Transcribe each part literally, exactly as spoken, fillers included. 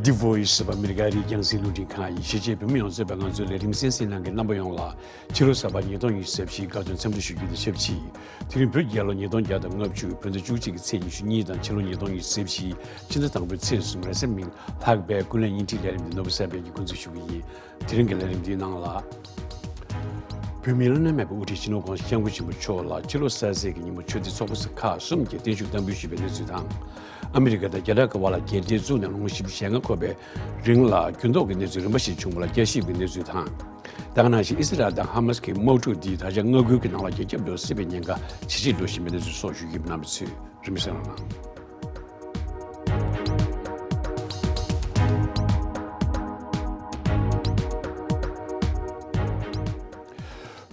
The Voice of America རིགས་རྒྱང་སྲིང་རླུང་འཕྲིན་ཁང་ཡིན། གཞིས་བྱེས་བོད་མི་ཡོངས་གཙོས་པའི་ང་ཚོའི་ལས་རིམ་གསན་གཟིགས་གནང་མཁན་རྣམ་པ་ཡོངས་ལ་ཕྱི་ལོ་གསར་པ་ཉིས་སྟོང་ཉི་ཤུ་རྩ་བཞིའི་དགའ་སྟོན་འཚམས་འདྲི་ཞུ་རྒྱུ་དང་ཆབས་ཅིག་དེ་རིང་བོད་རྒྱལ་ལོ་ཉིས་སྟོང་བརྒྱ་དང་ལྔ་བཅུ་བོད་ཟླ་བཅུ་གཅིག་གི་ཚེས་ཉི་ཤུ་གཉིས་དང་ཕྱི་ལོ་ཉིས་སྟོང་ཉི་ཤུ་རྩ་བཞིའི་ཕྱི་ཟླ་དང་པོའི་ཚེས་གསུམ་རེས་གཟའ་མིག་དམར་ལྷག་པའི་ཀུན་གླེང་བརྙན་འཕྲིན་ལས་རིམ་འདི་ནོར་བུ་གསར་སྤེལ་གྱིས་འགོ་འཛུགས་ཞུ་གི་ཡིན། དེ་རིང་གི་ལས་རིམ་འདིའི་ནང་ལ། བོད་མིའི་བླ་ན་མེད་པའི་དབུ་ཁྲིད་སྤྱི་ནོར་༸གོང་ས་༸སྐྱབས་མགོན་ཆེན་པོ་མཆོག་ལ་ཕྱི་ལོ་གསར་ཚེས་ཀྱི་ཉིན་མོ་ཆོས་སྡེ་ཚོགས་པ་ཁག་གསུམ་གྱིས་བརྟན་བཞུགས་བསྟར་འབུལ་ཞུས་པའི་གནས་ཚུལ་དང་། ཨ་མི་རི་ཀ་དང་རྒྱ་ནག་གི་དབར་ལ་རྒྱལ་འབྲེལ་བཙུགས་ནས་ལོ་ངོ་བཞི་བཅུ་ཞེ་ལྔ་འཁོར་བའི་རིང་ལ་འགྱུར་ལྡོག་གི་གནས་ཚུལ་རིམ་པ་ཞིག་བྱུང་བ་ལ་བསྐྱར་ཞིབ་ཀྱི་གནས་ཚུལ་དང་། ད་ག་ནང་བཞིན་ཨི་སི་རལ་དང་ཧ་མ་སི་ཀྱི་དམག་འཁྲུག་འདིས་ད་ཆ་མངའ་ཁུལ་གྱི་ནང་ལ་རྒྱ་ཁྱབ་ཏུ་སྲིད་པའི་ཉེན་ཁ་ཇེ་ཆེར་འགྲོ་བཞིན་པའི་གནས་ཚུལ་སོགས་ཞུ་རྒྱུ་ཡིན། རྣམ་པ་ཚོས་རིམ་པས་གསན་རོགས་གནང་།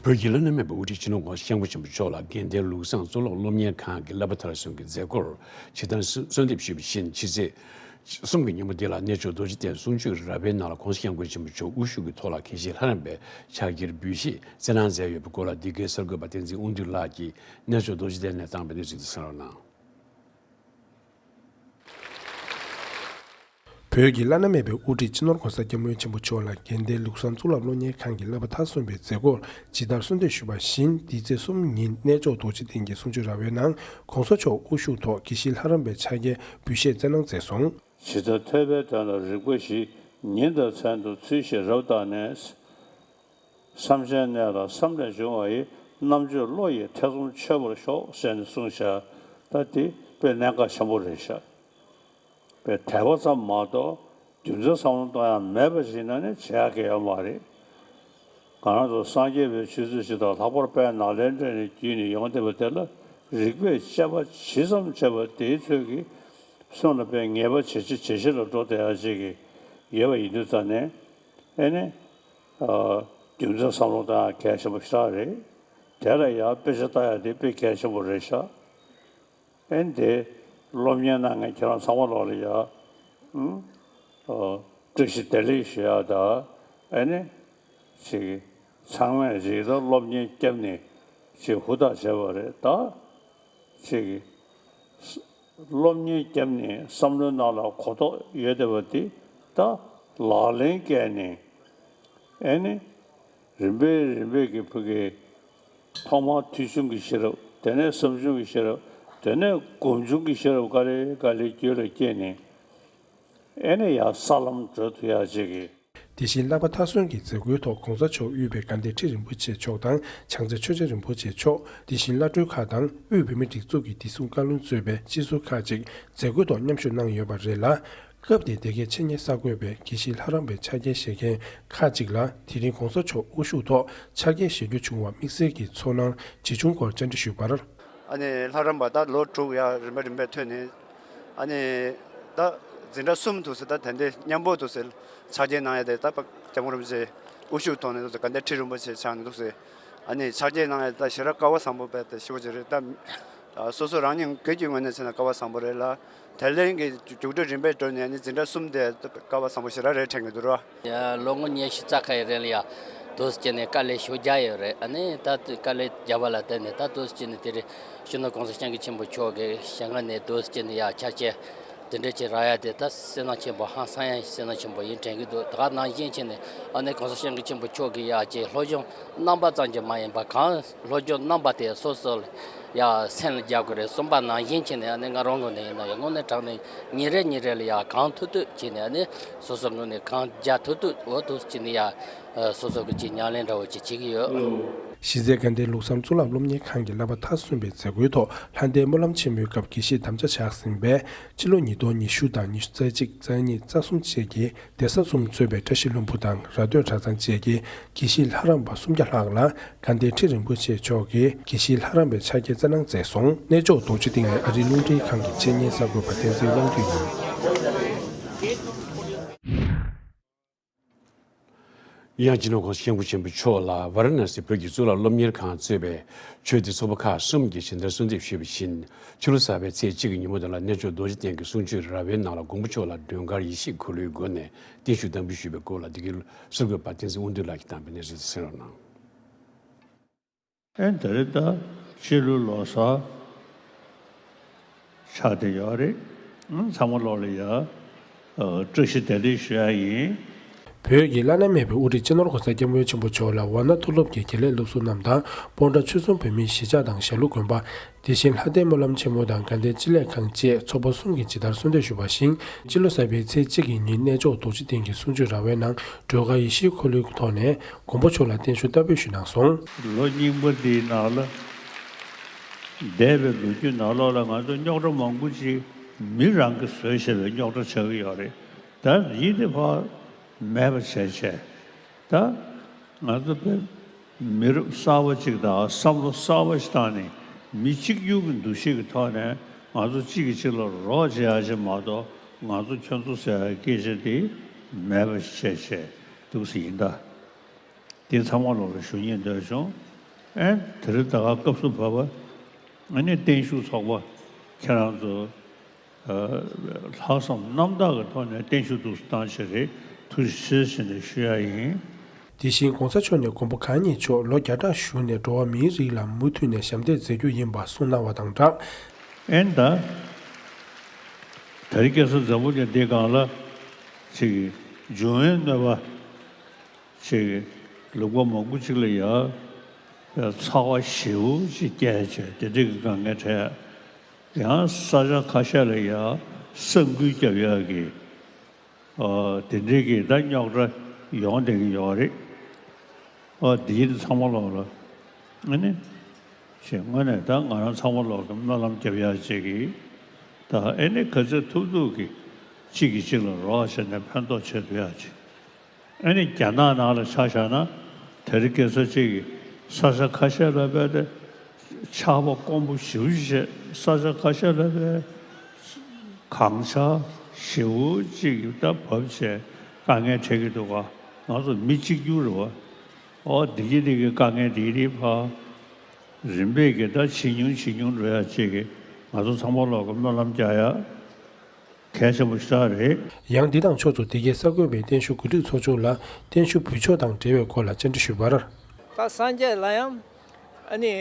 བོད་ཀྱི་བླ་ན་མེད་པའི་དབུ་ཁྲིད་སྤྱི་ནོར་༸གོང་ས་༸སྐྱབས་མགོན་ཆེན་པོ་མཆོག་ལ་དགེ་ལྡན་ལུགས་བཟང་གཙུག་ལག་སློབ་གཉེར་ཁང་གི་བསླབ་པ་མཐར་སོན་གྱི་མཛད་སྒོར་ཇི་ལྟར་གསོལ་འདེབས་ཞུས་པ་བཞིན་ཕྱི་ཚེས་གསུམ་གྱི་ཉིན་མོ་འདི་ལ་གནས་མཆོག་རྡོ་རྗེ་གདན་གསུང་ཆོས་ར་བའི་ནང་ལ་༸གོང་ས་༸སྐྱབས་མགོན་ཆེན་པོ་མཆོག་དབུ་བཞུགས་ཀྱི་ཐོག་ལ་དགེ་བཤེས་ལྷ་རམས་པའི་ཕྱག་འཁྱེར་འབུལ་བཞེས་སྩལ་གནང་མཛད་ཡོད་པའི་སྐོར་ལ་འདི་གའི་གསར་འགོད་པ་བསྟན་འཛིན་དབང་འདུས་ལགས་ཀྱིས་གནས་མཆོག་རྡོ་རྗེ་གདན་ནས་བཏང་བའི་གནས་ཚུལ་དེ་གསན་རོགས་གནང་། བོད་ཀྱི་བླ་ན་མེད་པའི་དབུ་ཁྲིད་སྤྱི་ནོར་༸གོང་ས་༸སྐྱབས་མགོན་ཆེན་པོ་མཆོག་ལ་དགེ་ལྡན་ལུགས་བཟང་གཙུག་ལག་སློབ་གཉེར་ཁང་གི་བསླབ་པ་མཐར་སོན་པའི་མཛད་སྒོར་ཇི་ལྟར་གསོལ་འདེབས་ཞུས་པ་བཞིན་འདིའི་ཚེས་གསུམ་ཉིན་གནས་མཆོག་རྡོ་རྗེ་གདན་གྱི་གསུང་ཆོས་ར་བའི་ནང་༸གོང་ས་མཆོག་དབུ་བཞུགས་ཐོག་དགེ་བཤེས་ལྷ་རམས་པའི་ཕྱག་འཁྱེར་འབུལ་བཞེས་སྩལ་གནང་མཛད་སོང་། ཇི་ལྟར་ཐོས་པའི་དོན་ལ་རིག་པ་བཞི། ཉིན་དང་མཚན་དུ་ཚུལ་བཞིན་རབ་བརྟགས་ནས། བསམ་གཞན་གནས་ལ་བསམ་ལས་བྱུང་བ་ཡི། རྣམ་དཔྱོད་བློ་ཡིས་ཐེ་ཚོམ་ཆོད་པར་ཤོག་ཟེར་ནས་གསུངས་ཤག་ད་དེ་དཔེ་གནད་འགག་ཆེན་པོ་རེད་ཤག་དཔེ་དད་པ་ཙམ་མ་གཏོགས་རྒྱུ་མཚན་བསམ་བློ་གཏོང་ཡག་མེད་པ་ཞིག་ན་ནི་བྱེད་ཡག་གི་ཡོད་མ་རེད། ང་རང་ཚོ་སངས་རྒྱས་པའི་ཆོས་ཚུལ་ཞིག་དང་ལྷག་པར་དཔལ་ནཱ་ལེནྡྲ་ནས་བརྒྱུད་ནས་ཡོང་བསྡད་པ་དེ་ལ་རིགས་པས་དཔྱད་པ་ཇི་ཙམ་བྱས་པ་དེའི་ཚོད་ཀྱིས་སེམས་ལ་དཔེ་ངེས་པ་ཇེ་ཆེ་ཇེ་ཆེ་ལ་འགྲོ་བསྡད་ཡག་ཅིག་གི་ཡོད་པ་ཡིན་དུས་ཙང་ནས་ཨེ་ནི། རྒྱུ་མཚན་བསམ་བློ་བཏང་ཡག་གལ་ཆེན་པོ་ཞེ་དྲག་རེད། དེ་ལ་ཡང་དཔེ་ཆ་ལྟ་ཡག་དེ་དཔེ་གལ་ཆེན་པོ་རེད་ཤག་ཨེ་ནི་དེ་སློབ་གཉེར་གནང་མཁན་ཁྱེད་རང་ཚང་མ་ལོག་ལ་ཡ། ཨུམ། ཨོ། བཀྲ་ཤིས་བདེ་ལེགས་ཞུ་ཡག་དང་། ཨེ་ནི། ཅིག་ཚང་མས་ཅིག་ད་སློབ་གཉེར་བརྒྱབ་ནས་ཅིག་ཧུར་ཐག་བྱས་པ་རེད་ད། ཅིག་སློབ་གཉེར་བརྒྱབ་ནས་བསམ་བློའི་ནང་ལ་གོ་རྟོགས་ཡོད་བསྡད་པ་འདི་ད་ལག་ལེན་བཀལ་ནས་ཨེ་ནི། རིམ་པས་རིམ་པས་ཀྱི་ཕ་གི་ཐོག་མར་ཐོས་བྱུང་གི་ཤེས་རབ། དེ་ནས་བསམ་བྱུང་གི་ཤེས་རབ། དེ་ནས་སྒོམ་བྱུང་གི་ཤེས་རབ་ག་ལེ་ག་ལེ་རྒྱུད་ལ་སྐྱེས་ནས་ཨེ་ནས་ཡང་ས་ལམ་བགྲོད་ཐུབ་ཡག་ཅིག་གི། དེ་བཞིན་བསླབ་པ་མཐར་སོན་གྱི་མཛད་སྒོའི་ཐོག་༸གོང་ས་མཆོག་དབུས་པའི་དགའ་ལྡན་ཁྲི་རིན་པོ་ཆེ་མཆོག་དང་བྱང་རྩེ་ཆོས་རྗེ་རིན་པོ་ཆེ་མཆོག་དེ་བཞིན་བླ་སྤྲུལ་ཁག་དང་དབུས་བོད་མིའི་སྒྲིག་འཛུགས་ཀྱི་བདེ་སྲུང་བཀའ་བློན་གཙོས་པའི་སྤྱི་ཟུར་ཁག་ཅིག་མཛད་སྒོའི་ཐོག་མཉམ་ཞུགས་གནང་ཡོད་པ་རེད་ལ། སྐབས་དེའི་དེ་གའི་འཆད་ཉན་གསར་འགོད་པས་དགེ་བཤེས་ལྷ་རམས་པའི་ཕྱག་འཁྱེར་བཞེས་མཁན་ཁག་ཅིག་ལ་དེ་རིང་༸གོང་ས་མཆོག་དབུ་བཞུགས་ཐོག་ཕྱག་འཁྱེར་བཞེས་རྒྱུ་བྱུང་བ་དམིགས་བསལ་གྱི་ཚོར་སྣང་ཇི་བྱུང་སྐོར་བཅར་འདྲི་ཞུས་པར། ཨ་ནི་ལྷ་རམས་པ་ད་ལོ་དྲུག་ཡར་རིམ་པ་རིམ་པས་ཐོན་ནས། ཨ་ནི་ད་འཛིན་གྲྭ་གསུམ་འདུག་ཟེར། ད་དེ་འདྲའི་མཉམ་པོ་འདུག་ཟེར། ཕྱག་འཁྱེར་གནང་ཡ་དེ་ད་ཕ་སྐྱབས་མགོན་རིན་པོ་ཆེ་དབུ་བཞུགས་ཐོག་ནས་འདུག་ཟེར། དགའ་ལྡན་ཁྲི་རིན་པོ་ཆེ་ཕྱག་ནས་འདུག་ཟེར། ཨ་ནི་ཕྱག་འཁྱེར་གནང་ཡ་ད་ཞེ་དྲག་སྐལ་བ་བཟང་པོ་བས་ད་ཞེ་པོ་ཅིག་རེད་ད། སོ་སོ་རང་ཉིད་སྒེར་གྱི་ངོས་ནས་བྱས་ན་སྐལ་བ་བཟང་པོ་རེད་ལ། དེ་ལན་གྱི་རྒྱུགས་སྤྲོད་རིམ་པས་འགྲོ་ནས་ནི་འཛིན་གྲྭ་གསུམ་དེ་སྐལ་བ་བཟང་པོ་ཞེ་དྲག་རེད་དྲན་གྱི་འདུག་ར། ཡ་ལོ་ངོ་ཉི་ཤུ་རྩ་ཁ་ཡི་རིང་ལ་ཡ་དུས་སུ་བྱས་ནས་དཀའ་ལས་ཞེ་པོ་རྒྱག་ཡོད་རེད། ཨ་ནི་ད་དཀའ་ལས་བརྒྱབ་པ་ལ་བརྟེན་ནས་ད་དུས་སུ་བྱས་ནས་དེ་རིང་སྤྱི་ནོར་༸གོང་ས་༸སྐྱབས་མགོན་ཆེན་པོ་མཆོག་གི་ཞལ་སྔ་ནས་དུས་སུ་བྱས་ནས་ཡ་ཕྱག་འཁྱེར་དེ་འདྲ་ཅིག་རག་ཡ་དེ་ད་བསོད་ནམས་ཆེན་པོ་ཧང་སང་ཡ་བསོད་ནམས་ཆེན་པོ་ཡིན་དྲན་གྱི་འདུག་ད་ག་ནང་བཞིན་བྱས་ནས་ཨ་ནི་༸གོང་ས་༸སྐྱབས་མགོན་ཆེན་པོ་མཆོག་གི་ཡ་ཅིག་སློབ་སྦྱོང་རྣམ་པ་ཙམ་གྱིས་མ་ཡིན་པ་གང་སློབ་སྦྱོང་རྣམ་པ་དེ་སོ་སོ་ལ་ཡ་སེམས་ལ་རྒྱག་དགོས་རེད། གསུངས་པ་ནང་བཞིན་བྱས་ནས་ཨ་ནི་ང་རང་ངོས་ནས་ཡིན་ན་ཡང་དངོས་གནས་དྲང་གནས་ཉིན་རེ་ཉིན་རེ་ལ་ཡ་གང་ཐུབ་ཐུབ་བྱས་ནས་ཨ་ནི་སོ་སོ་ངོས་ནས་གང་རྒྱག་ཐུབ་ཐུབ་འོ་ཐུབ་བྱས་ནས་ཡ་སོ་སོ་གི་ཅིག་ཉམས་ལེན་འདྲ་བོ་ཅིག་བྱེད་ཀྱི་ཡོད། གཞི་རྩའི་དགའ་ལྡན་ལུགས་བཟང་གཙུག་ལག་སློབ་གཉེར་ཁང་གི་བསླབ་པ་མཐར་སོན་པའི་མཛད་སྒོའི་ཐོག་ལྷ་ལྡན་སྨོན་ལམ་ཆེན་མོའི་སྐབས་དགེ་བཤེས་དམ་བཅའ་བཞག་ཟིན་པའི་ཕྱི་ལོ་ཉིས་སྟོང་ཉི་ཤུ་དང་ཉི་ཤུ་རྩ་གཅིག་རྩ་གཉིས་རྩ་གསུམ་བཅས་ཀྱི་གདན་ས་གསུམ་གཙོས་པའི་བཀྲ་ཤིས་ལྷུན་པོ་དང་ར་སྟོད་གྲྭ་ཚང་བཅས་ཀྱི་དགེ་བཤེས་ལྷ་རམས་པ་སུམ་བརྒྱ་ལྷག་ལ་དགའ་ལྡན་ཁྲི་རིན་པོ་ཆེ་མཆོག་གིས་དགེ་བཤེས་ལྷ་རམས་པའི་ཕྱག་འཁྱེར་བསྩལ་གནང་མཛད་སོང་། གནས་མཆོག་རྡོ་རྗེ་གདན་ནས་ཨ་རིའི་རླུང་འཕྲིན་ཁང་གི་འཆད་ཉན་གསར་འགོད་པ་བསྟན་འཛིན་དབང་འདུས་ཡིན། ཡང་སྤྱི་ནོར་༸གོང་ས་༸སྐྱབས་མགོན་ཆེན་པོ་མཆོག་ལ་ཝཱ་ར་ཎ་སི་བོད་ཀྱི་གཙུག་ལག་སློབ་གཉེར་ཁང་གཙོས་པའི་ཆོས་སྡེ་ཚོགས་པ་ཁག་གསུམ་གྱིས་ཇི་ལྟར་གསོལ་འདེབས་ཞུས་པ་བཞིན། ཕྱི་ལོ་གསར་པའི་ཚེས་གཅིག་གི་ཉིན་མོ་དེ་ལ་གནས་མཆོག་རྡོ་རྗེ་གདན་གྱི་གསུང་ཆོས་ར་བའི་ནང་ལ་མགོན་པོ་མཆོག་ལ་མགྲོན་ཁང་ཡིད་བཞིན་འཁོར་ལོའི་སྒོ་ནས་བརྟན་བཞུགས་བསྟར་འབུལ་ཞུས་པའི་སྐོར་ལ་འདི་གའི་གསར་འགོད་པ་བསྟན་འཛིན་དབང་འདུས་ལགས་ཀྱིས་བཏང་བའི་གནས་ཚུལ་དེ་གསན་རོགས་གནང་། ཨེ་འདི་རེད་ད། སྤྱི་ལོའི་ལོ་གསར་ཆགས་བསྡད་ཡོད་རེད། ཨང་ཚང་མ་ལོག་ལ་ཡ། བཀྲ་ཤིས་བདེ་ལེགས་ཞུ་ཡ་ཡིན། བོད་ཀྱི་བླ་ན་མེད་པའི་དབུ་ཁྲིད་སྤྱི་ནོར་༸གོང་ས་༸སྐྱབས་མགོན་ཆེན་པོ་མཆོག་ལ་ཝཱ་ཎ་མཐོ་སློབ་ཀྱི་དགེ་ལས་སློབ་ཟུར་རྣམས་དང་། སྤོན་ཊ་ཆོས་འཛོམས་བོད་མིའི་གཞིས་ཆགས་དང་ཞྭ་ལུ་དགོན་པ། དེ་བཞིན་ལྷ་ལྡན་སྨོན་ལམ་ཆེན་མོ་དང་དགའ་ལྡན་སྤྱི་ལེགས་ཁང་བཅས་ཚོགས་པ་གསུམ་གྱིས་ཇི་ལྟར་གསོལ་འདེབས་ཞུས་པ་བཞིན། སྤྱི་ལོ་གསར་པའི་ཚེས་གཅིག་གི་ཉིན་གནས་མཆོག་རྡོ་རྗེ་གདན་གྱི་གསུང་ཆོས་ར་བའི་ནང་སྒྲོལ་དཀར་ཡེ་ཤེས་འཁོར་ལོའི་ཐོག་ནས་མགོན་པོ་མཆོག་ལ་བརྟན་བཞུགས་བསྟར་འབུལ་ཞུས་གནང་སོང་། ལོ་རྙིང་པ་འདིའི་ནང་ལ། འདས་པའི་ལོ་རྒྱུས་ནང་ལོགས་ལ་ང་ཚོ་རྙོག་དྲ་མང་པོ་ཅིག་མི་རང་གིས་བཟོས་བཞག་པའི་རྙོག་དྲ་ཆགས་ཀྱི་ཡོད་རེད། ད་ཡིན་དེ་ཕར་མེད་པ་བྱས་བྱས། ད་ང་ཚོ་དཔེ་མི་རབས་གསར་པ་ཅིག་དང་བསམ་བློ་གསར་པ་ཞིག་བཏང་ནས་མི་གཅིག་གྱུར་གྱི་འདུ་ཤེས་ཀྱི་ཐོག་ནས་ང་ཚོ་གཅིག་གིས་གཅིག་ལ་རོགས་བྱེད་ཡ་ཅིག་མ་གཏོགས། ང་ཚོ་ཁྱོད་ཚོ་ཟེར་ཡ་སྐད་ཆ་དེ་མེད་པ་བྱས་བྱས་འདུག་སེ་ཡིན་ད། དེ་ཚང་མ་ལོག་ལ་ཞུ་སྙིང་འདོད་བྱུང་། ཨེ་དེ་རིང་ད་ག་སྐབས་སུ་བབས་པ། ཨ་ནི་བརྟན་བཞུགས་ཚོགས་པ་ཁྱེད་རང་ཚོ་ལྷག་བསམ་རྣམ་དག་གི་ཐོག་ནས་བརྟན་བཞུགས་འདུག་སེ་བཏང་བྱས་རེད། ཐུགས་རྗེ་ཆེ་ཟེར་ནས་ཞུ་ཡ་ཡིན། དེ་བཞིན་༸གོང་ས་མཆོག་ནས་མགོན་པོ་གང་ཉིད་མཆོག་ལོ་བརྒྱ་ཕྲག་བཞུགས་ནས་འགྲོ་བ་མིའི་རིགས་ལ་མུ་མཐུད་ནས་ཞབས་འདེགས་མཛད་རྒྱུ་ཡིན་པ་གསུངས་གནང་བ་དང་སྦྲགས། ཨེ་ད་དེ་རིང་ཁ་སང་འཛམ་བུ་གླིང་འདི་སྒང་ལ་ཅིག་འབྱུང་བའི་གནོད་པ། ཅིག་ལུང་པ་མང་པོ་ཅིག་ལ་ཡ་ཚ་བ་ཞེ་པོ་ཅིག་སྐྱེས་བྱས་དེ་འདྲའི་གི་དཀའ་ངལ་འཕྲད། ཡང་ས་ཆ་ཁ་ཤས་ལ་ཡ་ས་འགུལ་རྒྱབ་ཡག་གི་ཨ་དེ་འདྲའི་གི་ད་རྙོག་དྲ་ཡོང་བསྡད་ཀྱི་ཡོད་རེད། ཨ་འདི་ཚང་མ་ལོག་ལ་ཨ་ནི་ཅིག་དངོས་གནས་ད་ང་རང་ཚང་མ་ལོག་གི་སྨོན་ལམ་རྒྱབ་ཡག་ཅིག་གི་ད་ཨ་ནི་ག་ཚོད་ཐུབ་ཐུབ་གི་གཅིག་གིས་གཅིག་ལ་རོགས་བྱས་ནས་ཕན་ཐོགས་བྱེད་ཐུབ་ཡག་ཅིག་ཨ་ནི་རྒྱ་ནག་ནང་ལ་ཆ་བཞག་ན། དེ་རིང་ཁ་སང་ཅིག་ས་ཆ་ཁ་ཤས་ལ་བས་ཏེ་ཆར་པ་དཀོན་པོ་ཞེ་པོ་ཅིག་བྱས། ས་ཆ་ཁ་ཤས་ལ་བས་གངས་ཆག་ཞེ་པོ་ཅིག་ད་བབས་བྱས་དཀའ་ངལ་འཕྲད་ཀྱི་འདུག་ག་ང་ཚོ་མི་གཅིག་གྱུར་རེད་བ། ཨོ་འདི་གི་འདི་གི་དཀའ་ངལ་འདི་འདི་ཕར་རིམ་པས་ཀྱི་ད་ཇེ་ཉུང་ཇེ་ཉུང་འགྲོ་ཡག་ཅིག་གི་ང་ཚོ་ཚང་མ་ལོག་གི་སྨོན་ལམ་རྒྱག་ཡག་གལ་ཆེན་པོ་ཞིག་རེད། ཡང་འདི་དང་ཕྱོགས་མཚུངས་འདི་གའི་གསར་འགོད་པས་བརྟན་བཞུགས་གོ་སྒྲིག་ཚོགས་ཆུང་ལ་བརྟན་བཞུགས་འབུལ་ཕྱོགས་དང་འབྲེལ་བའི་སྐོར་ལ་བཅར་འདྲི་ཞུས་པར། ད་སངས་རྒྱས་ལ་ཡང་ཨ་ནི་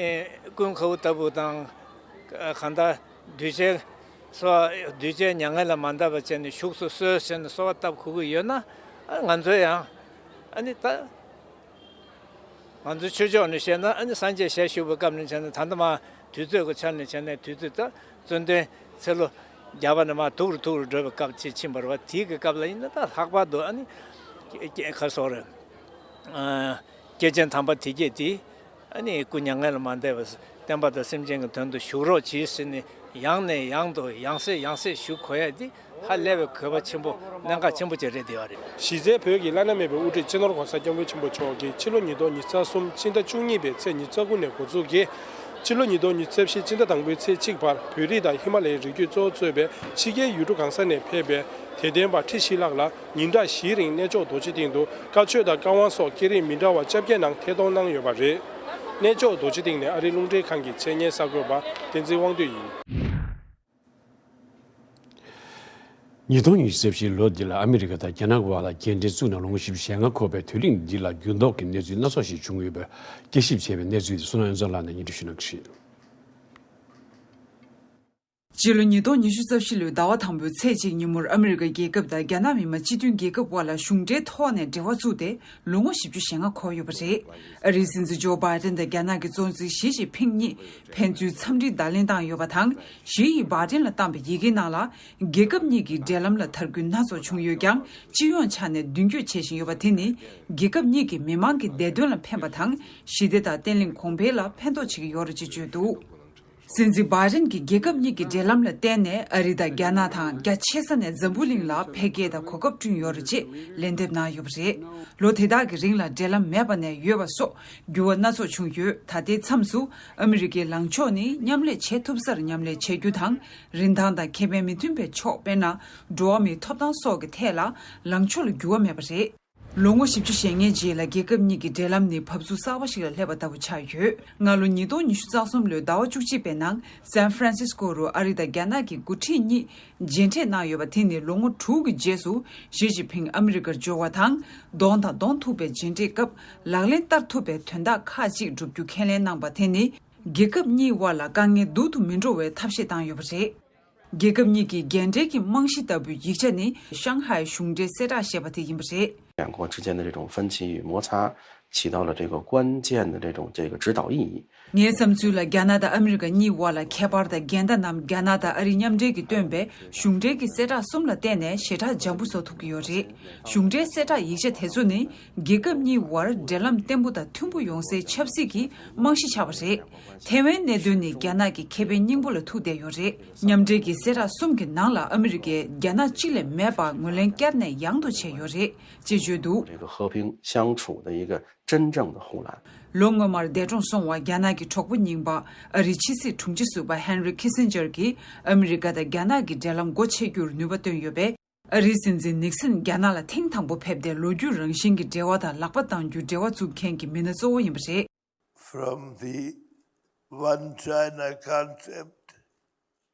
ཀུན་དགའ་བོ་ལྟ་བུ་དང་གང་ལྟར་གདུལ་བྱའི་སོ་གདུལ་བྱའི་མྱ་ངན་ལས་མ་འདའ་བ་བྱས་ནས་བཞུགས་སུ་གསོལ་ཟེར་ནས་གསོལ་བ་བཏབ་དགོས་ཀྱི་ཡོད་ན། ཨ་ང་ཚོ་ཡང་ཨ་ནི་ད། ང་ཚོ་ཆོས་ཕྱོགས་ནས་བཤད་ན་ཨ་ནི་སངས་རྒྱས་ཞལ་བཞུགས་པའི་སྐབས་ནས་བྱས་ན་ད་ལྟ་མ་དུས་ཚོད་ཀྱི་ཆ་ནས་བྱས་ན་དུས་ཚོད་ད་བཙུན་དོན་ཚེ་ལོ་བརྒྱ་པ་ནས་མར་ཐུག་རུ་ཐུག་རུ་འགྲོ་བའི་སྐབས་ཅིག་ཕྱིན་པ་རེད་བ། དེའི་གི་སྐབས་ལ་ཡིན་ན་ད་ལྷག་པར་དུ་ཨ་ནི་ཁ་སོགས་རེད། སྐྱེས་ཆེན་དམ་པ་དེ་གྱད་དེ་ཨ་ནི་སྐུ་མྱ་ངན་ལས་མ་འདས་པ་བསྟན་པ་དང་སེམས་ཅན་གྱི་དོན་དུ་བཞུགས་རོགས་གྱིས་ཟེར་ནས། ཡང་ནས་ཡང་དུ་ཡང་སེ་ཡང་སེ་ཞུ་དགོས་ཡ་འདི་ཧ་ལས་པའི་དགོས་པ་ཆེན་པོ་གནད་འགག་ཆེན་པོ་ཅིག་རེད་བསྡད་ཡོད་རེད། གཞི་རྩའི་བོད་ཀྱི་བླ་ན་མེད་པའི་དབུ་ཁྲིད་སྤྱི་ནོར་༸གོང་ས་༸སྐྱབས་མགོན་ཆེན་པོ་མཆོག་གིས་ཕྱི་ལོ་ཉིས་སྟོང་ཉི་ཤུ་རྩ་གསུམ་ཕྱི་ཟླ་བཅུ་གཉིས་པའི་ཚེས་ཉི་ཤུ་རྩ་དགུ་ནས་འགོ་འཛུགས་ཀྱིས་ཕྱི་ལོ་ཉིས་སྟོང་ཉི་ཤུ་རྩ་བཞི་ཕྱི་ཟླ་དང་པོའི་ཚེས་གཅིག་བར་བོད་རིགས་དང་ཧི་མ་ལ་ཡའི་རི་རྒྱུད་གཙོ་བོ་གཙོས་པའི་ཕྱི་རྒྱལ་ཡུལ་གྲུ་གང་ས་ནས་ཕེབས་པའི་དད་ལྡན་པ་ཁྲི་བཞི་ལྷག་ལ་ཉིན་གྲངས་བཞིའི་རིང་གནས་མཆོག་རྡོ་རྗེ་གདན་དུ་བཀའ་ཆོས་དང་བཀའ་དབང་སོགས་སྐད་རིགས་མི་འདྲ་བ་བཅོ་བརྒྱད་ནང་ཐད་གཏོང་གནང་ཡོད་པ་རེད། གནས་མཆོག་རྡོ་རྗེ་གདན་ནས་ཨ་རིའི་རླུང་འཕྲིན་ཁང་གི་ཆེད་གཉེར་གསར་འགོད་པ་བསྟན་འཛིན་དབང་འདུས་ཡིན། ཉིས་སྟོང་ཉི་ཤུ་རྩ་བཞིའི་ལོ་འདི་ལ་ཨ་མི་རི་ཀ་དང་རྒྱ་ནག་དབར་ལ་རྒྱལ་འབྲེལ་བཙུགས་ནས་ལོ་ངོ་བཞི་བཅུ་ཞེ་ལྔ་འཁོར་བའི་དུས་རིང་འདི་ལ་འགྱུར་ལྡོག་གི་གནས་ཚུལ་སྣ་ཚོགས་ཤིག་བྱུང་ཡོད་པའི་དཔྱད་ཞིབ་བྱས་པའི་གནས་ཚུལ་དེ་བསོད་ནམས་དབྱངས་མཚོ་ལགས་ནས་སྙན་སྒྲོན་ཞུ་གནང་གི་རེད། སྤྱི་ལོ་ཉིས་སྟོང་ཉི་ཤུ་རྩ་བཞི་ལོའི་ཟླ་བ་དང་པོའི་ཚེས་གཅིག་ཉིན་མོར་ཨ་མི་རི་ཀ་རྒྱལ་ཁབ་དང་རྒྱ་ནག་མི་དམངས་སྤྱི་མཐུན་རྒྱལ་ཁབ་དབར་ལ་གཞུང་འབྲེལ་ཐོག་ནས་འབྲེལ་བ་བཙུགས་ཏེ་ལོ་ངོ་བཞི་བཅུ་ཞེ་ལྔ་འཁོར་ཡོད་པ་རེད། ཨ་རིའི་སྲིད་འཛིན་ཇོ་བྷའི་ཏན་དང་རྒྱ་ནག་གི་གཙོ་འཛིན་ཞི་ཅིན་ཕིང་གཉིས་ཕན་ཚུན་འཚམས་འདྲིའི་བརྡ་ལན་བཏང་ཡོད་པ་དང་། ཞི་ཡིས་བྷའི་ཏན་ལ་བཏང་པའི་ཡི་གེའི་ནང་ལ་རྒྱལ་ཁབ་གཉིས་ཀྱི་འབྲེལ་ལམ་ལ་དར་རྒུད་སྣ་ཚོགས་བྱུང་ཡོད་ཀྱང་། སྤྱི་ཡོངས་ཆ་ནས་མདུན་སྐྱོད་བྱེད་བཞིན་ཡོད་པ་དེ་ནི་རྒྱལ་ཁབ་གཉིས་ཀྱི་མི་དམངས་ཀྱི་བདེ་དོན་ལ་ཕན་པ་དང་། ཞི་བདེ་དང་བརྟན་ལྷིང་གོང་འཕེལ་ལ་ཕན་ཐོགས་བྱེད་ཀྱི་ཡོད་རེད་ཅེས་བརྗོད་འདུག། སྲིད་འཛིན་བྷའི་ཏན་གྱིས་རྒྱལ་ཁབ་གཉིས་ཀྱི་འབྲེལ་ལམ་ལ་བརྟེན་ནས་ཨ་རི་དང་རྒྱ་ནག་དང་རྒྱ་ཆེ་ས་ནས་འཛམ་བུ་གླིང་ལ་འཕེལ་རྒྱས་དང་གོ་སྐབས་བསྐྲུན་ཡོད་རེད་ཅེས་ལན་འདེབས་གནང་ཡོད་པ་རེད། ལོ་དེ་དག་གི་རིང་ལ་འབྲེལ་ལམ་མེད་པ་ནས་ཡོད་པ་སོགས་འགྱུར་བ་སྣ་ཚོགས་བྱུང་ཡོད། ད་ལྟའི་མཚམས་སུ་ཨ་མི་རི་ཀའི་ལངས་ཕྱོགས་ནི་མཉམ་ལས་བྱེད་ཐུབ་སར་མཉམ་ལས་བྱེད་རྒྱུ་དང་། རིན་ཐང་དང་ཁེ་ཕན་མི་མཐུན་པའི་ཕྱོགས་དཔེར་ན་འགྲོ་བ་མིའི་ཐོབ་ཐང་སོགས་ཀྱི་ཐད་ལ་ལངས་ཕྱོགས་ལ་འགྱུར་བ་མེད་པ་རེད། ལོ་ངོ་བཞི་བཅུ་ཞེ་ལྔའི་རྗེས་ལ་རྒྱལ་ཁབ་གཉིས་ཀྱི་འབྲེལ་ལམ་ནི་བབས་ཚུགས་གསར་པ་ཞིག་ལ་སླེབས་པ་ལྟ་བུ་ཆགས་ཡོད། སྔ་ལོ་ཉིས་སྟོང་ཉི་ཤུ་རྩ་གསུམ་ལོའི་ཟླ་བ་བཅུ་གཅིག་པའི་ནང་སན་ཧྥ་རན་སིས་ཀོ་རུ་ཨ་རི་དང་རྒྱ་ནག་གི་འགོ་ཁྲིད་གཉིས་མཇལ་འཕྲད་གནང་ཡོད་པ་དེ་ནི་ལོ་ངོ་དྲུག་གི་རྗེས་སུ་ཞི་ཅིན་ཕིང་ཨ་མི་རི་ཀར་འབྱོར་བ་དང་། གདོང་དང་གདོང་ཐུག་པའི་མཇལ་འཕྲད་སྐབས་ལག་ལེན་བསྟར་ཐུབ་པའི་དོན་དག་ཁག་ཅིག་བསྒྲུབ་རྒྱུ་ཁས་ལེན་གནང་པ་དེ་ནི་རྒྱལ་ཁབ་གཉིས་དབར་ལ་དཀའ་ངལ་སྡུག་ཏུ་མི་འགྲོ་བའི་ཐབས་ཤེས་བཏང་ཡོད་པ་རེད། རྒྱལ་ཁབ་གཉིས་ཀྱི་འགན་འབྲེལ་གྱི་རྨང་གཞི་ལྟ་བུའི་ཡིག་ཆ་ནི་ཤང་ཧའེ་གཞུང་འབྲེལ་གསལ་བསྒྲགས་ཞེས་པ་དེ་ཡིན་པ་རེད། 两国之间的这种分歧与摩擦起到了这个关键的这种这个指导意义。 ངའི་བསམ་ཚུལ་ལ་རྒྱ་ནག་དང་ཨ་མི་རི་ཀ་གཉིས་བར་ལ་ཁྱད་པར་དང་འགལ་ཟླ་རྣམས་རྒྱ་ནག་དང་ཨ་རིའི་མཉམ་འབྲེལ་གྱིས་བཏོན་པའི་གཞུང་འབྲེལ་གྱི་གསལ་བསྒྲགས་གསུམ་ལ་བརྟེན་ནས་ཞེ་དྲག་འཇམ་པོ་བཟོ་ཐུབ་ཀྱི་ཡོད་རེད། གཞུང་འབྲེལ་གསལ་བསྒྲགས་ཡིག་ཆ་དེ་ཚོ་ནི་རྒྱལ་ཁབ་གཉིས་བར་འབྲེལ་ལམ་བརྟན་པོ་དང་མཐུན་པོ་ཡོང་སའི་ཆབ་སྲིད་ཀྱི་རྨང་གཞི་ཆགས་པ་རེད། ཐའེ་ཝན་གནད་དོན་ནི་རྒྱ་ནག་གི་ཁེ་ཕན་སྙིང་པོ་ལ་ཐུག་བསྡད་ཡོད་རེད། མཉམ་འབྲེལ་གྱི་གསལ་བསྒྲགས་གསུམ་གྱི་ནང་ལ་ཨ་མི་རི་ཀས་རྒྱ་ནག་གཅིག་ལས་མེད་པར་ངོས་ལེན་བསྐྱར་ནས་ཡང་དུ་བྱས་ཡོད་རེད་ཅེས་བརྗོད་འདུག 这个和平相处的一个真正的护栏。 ལོ་སྔོན་མར་འདས་གྲོངས་སོང་བ་རྒྱ་ནག་གི་གྲོགས་པོ་རྙིང་པ་ཨ་རིའི་ཕྱི་སྲིད་དྲུང་ཆེ་ཟུར་པ་ཧན་རི་ཁི་སིན་ཇར་གྱིས་ཨ་མི་རི་ཀ་དང་རྒྱ་ནག་གི་འབྲེལ་ལམ་སྒོ་ཕྱེ་རྒྱུར་ནུས་པ་བཏོན་ཡོད་པས། ཨ་རིའི་སྲིད་འཛིན་ནིག་སན་རྒྱ་ནག་ལ་ཐེངས་དང་པོ་ཕེབས་ཏེ་ལོ་རྒྱུས་རང་བཞིན་གྱི་འབྲེལ་བ་དང་ལག་པ་གདང་རྒྱུའི་འབྲེལ་བ་བཙུགས་མཁན་གྱི་མི་སྣ་གཙོ་བོ་ཡིན་པ་རེད། From the One China concept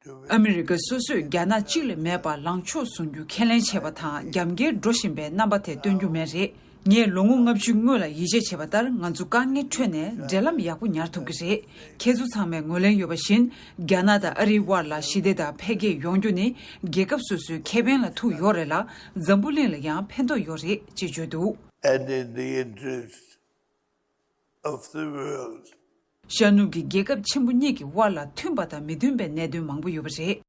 to ཨ་མི་རི་ཀ་སོ་སོས་རྒྱ་ནག་གཅིག་ལས་མེད་པར་ལངས་ཕྱོགས་བཟུང་རྒྱུ་ཁས་ལེན་བྱས་པ་དང་རྒྱབ་འགལ་འགྲོ་བཞིན་པའི་རྣམ་པ་དེ་སྟོན་རྒྱུ་མེད་རེད། ངས་ལོ་ངོ་ལྔ་བཅུའི་སྔོན་ལ་ཡིད་ཆེས་བྱས་པ་ལྟར་ང་ཚོ་དཀའ་ངལ་ཁྲོད་ནས་འབྲེལ་ལམ་ཡག་པོ་ཉར་ཐུབ་ཀྱི་རེད། ཁྱེད་ཚོ་ཚང་མས་ངོས་ལེན་ཡོད་པ་བཞིན་རྒྱ་ནག་དང་ཨ་རིའི་དབར་ལ་ཞི་བདེ་དང་འཕེལ་རྒྱས་ཡོང་རྒྱུ་ནི་རྒྱལ་ཁབ་སོ་སོའི་ཁེ་ཕན་ལ་ཐུག་ཡོད་རེད་ལ་འཛམ་བུ་གླིང་ལ་ཡང་ཕན་ཐོགས་ཡོད་རེད་ཅེས་བརྗོད་འདུག And in the interest of the world. ཤར་ནུབ་ཀྱི་རྒྱལ་ཁབ་ཆེན་པོ་གཉིས་ཀྱི་དབར་ལ་མཐུན་པ་དང་མི་མཐུན་པའི་གནད་དོན་མང་པོ་ཡོད་པ་རེད།